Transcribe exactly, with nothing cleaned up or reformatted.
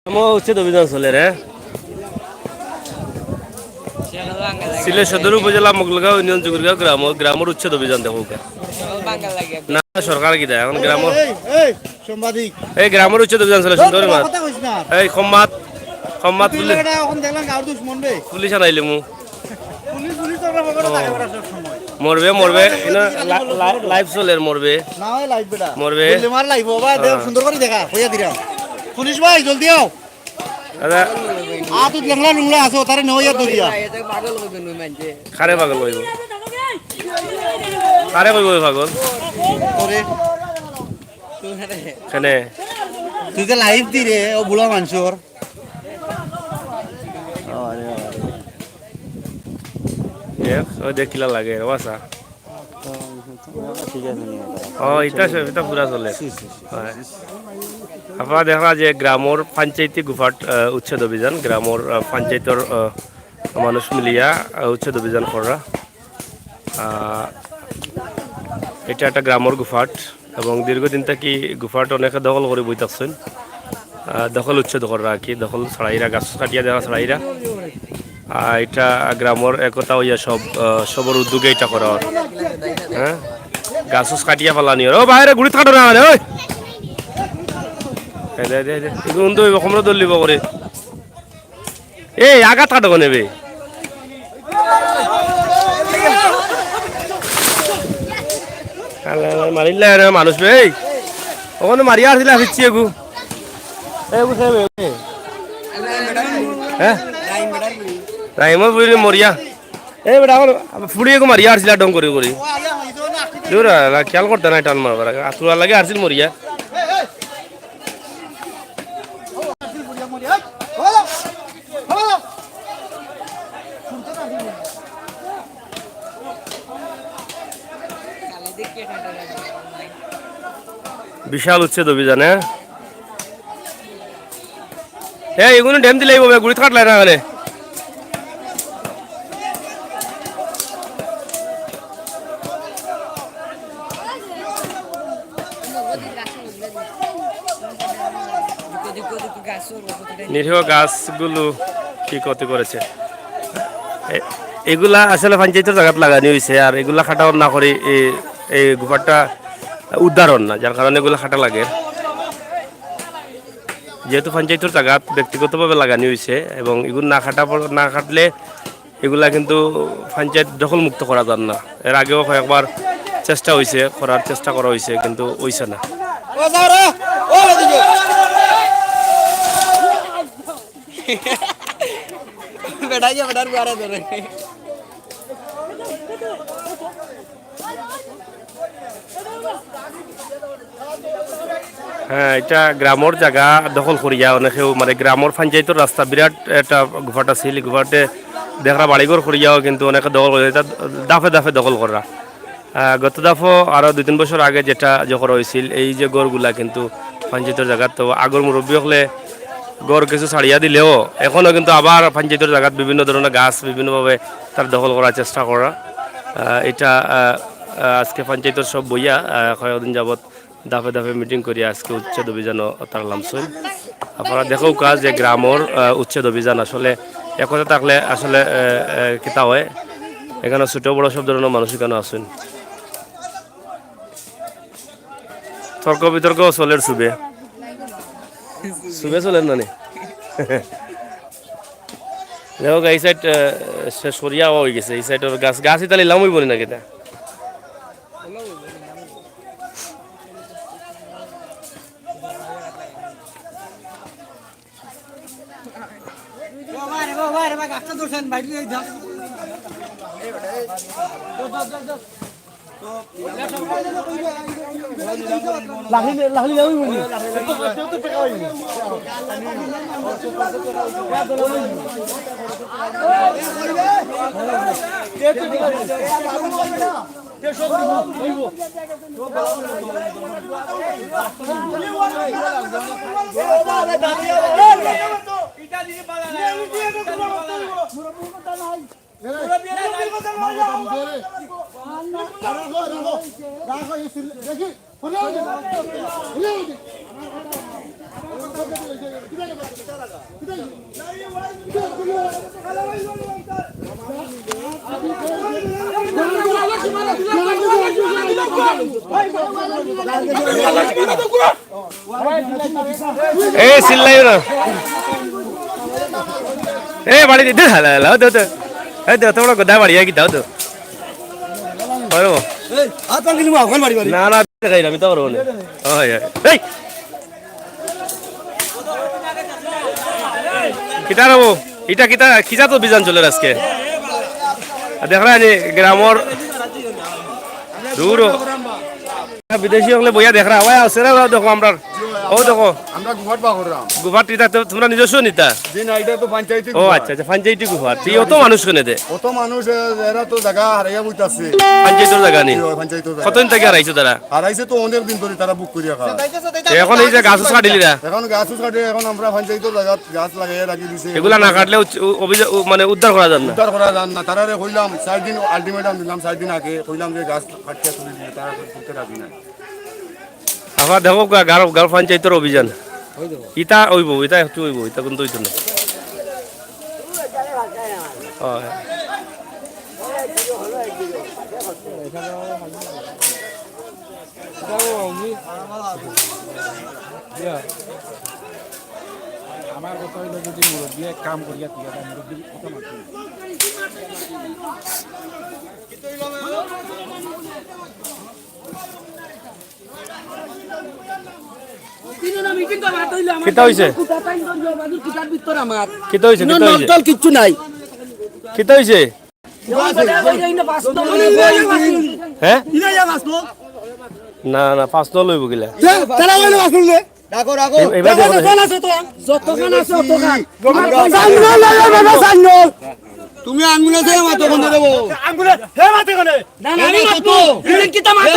গ্রামো উচ্ছেদ অভিযান চলের। সিলেট সদর উপজেলা মোগলগাঁও ইউনিয়ন জুগুরগাঁও গ্রামো, গ্রামর উচ্ছেদ অভিযান দেখো। না, সরকার কিতা এখন গ্রামর, এই, এই, সাংবাদিক। এই গ্রামর উচ্ছেদ অভিযান চলে, সুন্দর মাত। এই খম্মাত, খম্মাত পুলিশ। এখন দেখলাম গাঁওর দুশমন রে। পুলিশ আনাইলে মু। পুলিশ, পুলিশ তো আমরা বড় থাকে বেটা সব সময়। মরবে, মরবে। ইনো লা-, লা-, লাইভ চলের, মরবে। না হয় লাইভ বেটা। মরবে। বললে মার লাইভ, বাবা, দেখ, হ্যাঁ। সুন্দর করি দেখা, কইয়া দিরা। পুলিশ ভাই, জলদি আও। দাদা। আ, তুই লেংলা লুংলা আছো, তারে নেওয়া দরিয়া। কারে পাগল কইব? কারে কইব পাগল? তোরে। কেনে? তুই যে লাইভ দি রে, ও বুড়া মানুষর। দেখ, ও দেখ কিলা লাগে, ও আশা। ঠিক আছে, নিয়ে যাও। ও, ইটা সব, ইটা পুরা চলে। জি, জি, জি। হয়। আপনারা দেখরা যে গ্রামর পঞ্চায়েতি গুফাট, আহ, উচ্ছেদ অভিযান, গ্রামর, আহ, পঞ্চায়েতর, আহ, মানুষ মিলিয়া, আহ, উচ্ছেদ অভিযান কররা। আহ, ইটা একটা গ্রামর গুফাট এবং দীর্ঘদিন থাকি গুফাট অনেকে দখল করি বই থাকছইন। আহ, দখল উচ্ছেদ কররা আর কি, দখল ছাড়াইরা, গাছ কাটিয়া দেওয়া ছাড়াইরা। আহ, ইটা গ্রামর একতা অইয়া সব, আহ, সবর উদ্যোগে ইটা করা অর। হ্যাঁ? গাছ উছ কাটিয়া ফালানি অর। ও বাইরে গুড়িত কাটো না মানে, ওই। এই দে, দে, দে। এগুন তো ওই কমরো দল লিব করে। এই আঘাত কাটো কোনে বে? আল্লাহ, আল্লাহ, মারিলে রে মানুষ বে, এই। ওখানে মারিয়া আসলে আসছি এগু। এগু সে বে। হ্যাঁ? রাইমর বুঝলি মরিয়া। এই বেটা, আমার ফুড়ি এগু মারিয়া আসছিল ডং করি করি। দূর, আলা, খেয়াল করতে না, টান মারবার আগে। আতুরা লাগে আসছিল মরিয়া। বিশাল উচ্ছেদ অভিযান, হ্যাঁ? এ, এগুলো ড্যাম দিলে এইভাবে গুড়িত কাটলায় না এখানে। নিরীহ গাছগুলো কি ক্ষতি করেছে? এ-, এগুলা আসলে পঞ্চায়েতর জাগাত লাগানি অইছে, আর এগুলা কাটা না করি এই, এই গুফাটা উদ্ধার অর না, যার কারণে এগুলা কাটা লাগে। যেহেতু পঞ্চায়েতর জাগাত ব্যক্তিগতভাবে লাগানি অইছে এবং এগুলো না কাটা পর-, না কাটলে এগুলা কিন্তু পঞ্চায়েত দখলমুক্ত করা যার না। এর আগেও কয়েকবার চেষ্টা অইছে, করার চেষ্টা করা অইছে, কিন্তু অইছে না। বেটা গিয়া বেটার বুয়ারে ধরে। হ্যাঁ, এটা গ্রামর জাগা দখল করিয়া অনেকেও, মানে, গ্রামর পঞ্চায়েতর রাস্তা বিরাট একটা গুফাটা ছিল, গুফাটে দেখরা বাড়িঘর করিয়াও কিন্তু অনেকে দখল করে, এটা দাফে দাফে দখল করা। আহ, গত দাফও আরো দুই তিন বছর আগে যেটা যখন হয়েছিল, এই যে ঘরগুলা কিন্তু পঞ্চায়েতর জাগাত, তো আগর মুরব্বী হকলে ঘর কিছু ছাড়িয়া দিলেও এখনো কিন্তু আবার পঞ্চায়েতর জাগাত বিভিন্ন ধরনের গাছ বিভিন্নভাবে তার দখল করার চেষ্টা করা। আহ, এটা, আহ, আহ, আজকে পঞ্চায়েতর সব বইয়া, আহ, কয়েকদিন যাবত দাফে দাফে মিটিং করিয়া আজকে উচ্ছেদ অভিযানও তারা লামছইন। আপনারা দেখউক্কা যে গ্রামর, আহ, উচ্ছেদ অভিযান আসলে একতা থাকলে আসলে, আহ, আহ, কিতা হয়, এখানো ছোট বড় সব ধরনের মানুষ এখানো আছইন। তর্ক বিতর্ক চলের সুবে। সুবে চলের না নি? দেখো, এই সাইড, আহ, শেষ করিয়া হয়ে গেছে। এই সাইডর গাছ, গাছ ইতালি লাম হইব না কিতা? এ, চিল্লাইও না। এ, বাড়ি দি, দে, হালা, হালা, দে, দে। এ, দে, তোমরা গোদা বাড়ি, কি দাও তো। পারবো? এই, হাত ভাঙি নিবো, ওখানে বাড়ি বাড়ি। না, না, দেখাই না, আমি তো পারবো না। হয়, হয়। এই! কিতা রে ও? ইটা কিতা, কিতা তো অভিযান চলের আজকে? আর দেখরা নি গ্রামর দূর ও। বিদেশি অকলে বইয়া দেখরা, ওই আছে রে, ওই দেখো আমরার, ও দেখো। আমরা গুফাত বার করলাম। গুফাত ইটা তো তোমরা নিজস্ব নিতা? জি না, ইটা তো পঞ্চায়েতি ও গুফা। আচ্ছা, আচ্ছা, পঞ্চায়েতি গুফা। তুই অত মানুষ কেনে দে? অত মানুষ, এ, এরা তো জাগা হারাইয়া বইতাছে। পঞ্চায়েতর জাগা নি? জি, ওই পঞ্চায়েতর জাগা। কতদিন থাকি হারাইছে তারা? হারাইছে তো অনেক দিন ধরি তারা বুক করিয়া খায়। এখন এই যে গাছ উছ কাটিলিরা? এখন গাছ উছ কাটে, এখন আমরা পঞ্চায়েতর জাগাত গাছ লাগাইয়া রাখি দিছে। এগুলা না কাটলে উচ-, উ-, অভিযোগ, উ-, মানে উদ্ধার করা যার না? উদ্ধার করা যার না। তারারে কইলাম, চাইর দিন ultimatum দিলাম, চাইর দিন আগে কইলাম যে গাছ কাটিয়া তুলি দিলে, তারা তুলতে রাজি নাই। আবার দেখো গা-, গাঁও, গাঁও পঞ্চায়েতর অভিযান। ইতা অইবো, ইতা একটু অইবো, ইতা কিন্তু অইতো না। হয়। আমার কথা অইলো যদি মুরব্বি এক কাম করিয়া তুই একটা মুরব্বির কথা মানতে না। কিতা অইছে? কিতা অইছে? কিতা অইছে? কিতা অইছে? কিতা অইছে? হ্যাঁ? না, না, পাঁচ নল অইবো কিলা? এবার দেখো। যতখান আছে অতখান। তুমি আঙ্গুলে ধরে মাতো কোনে দেবো? আঙ্গুলে হে মাতে কোনে? না, না, আমি মাতবো। ইলেন কিতা মাতে?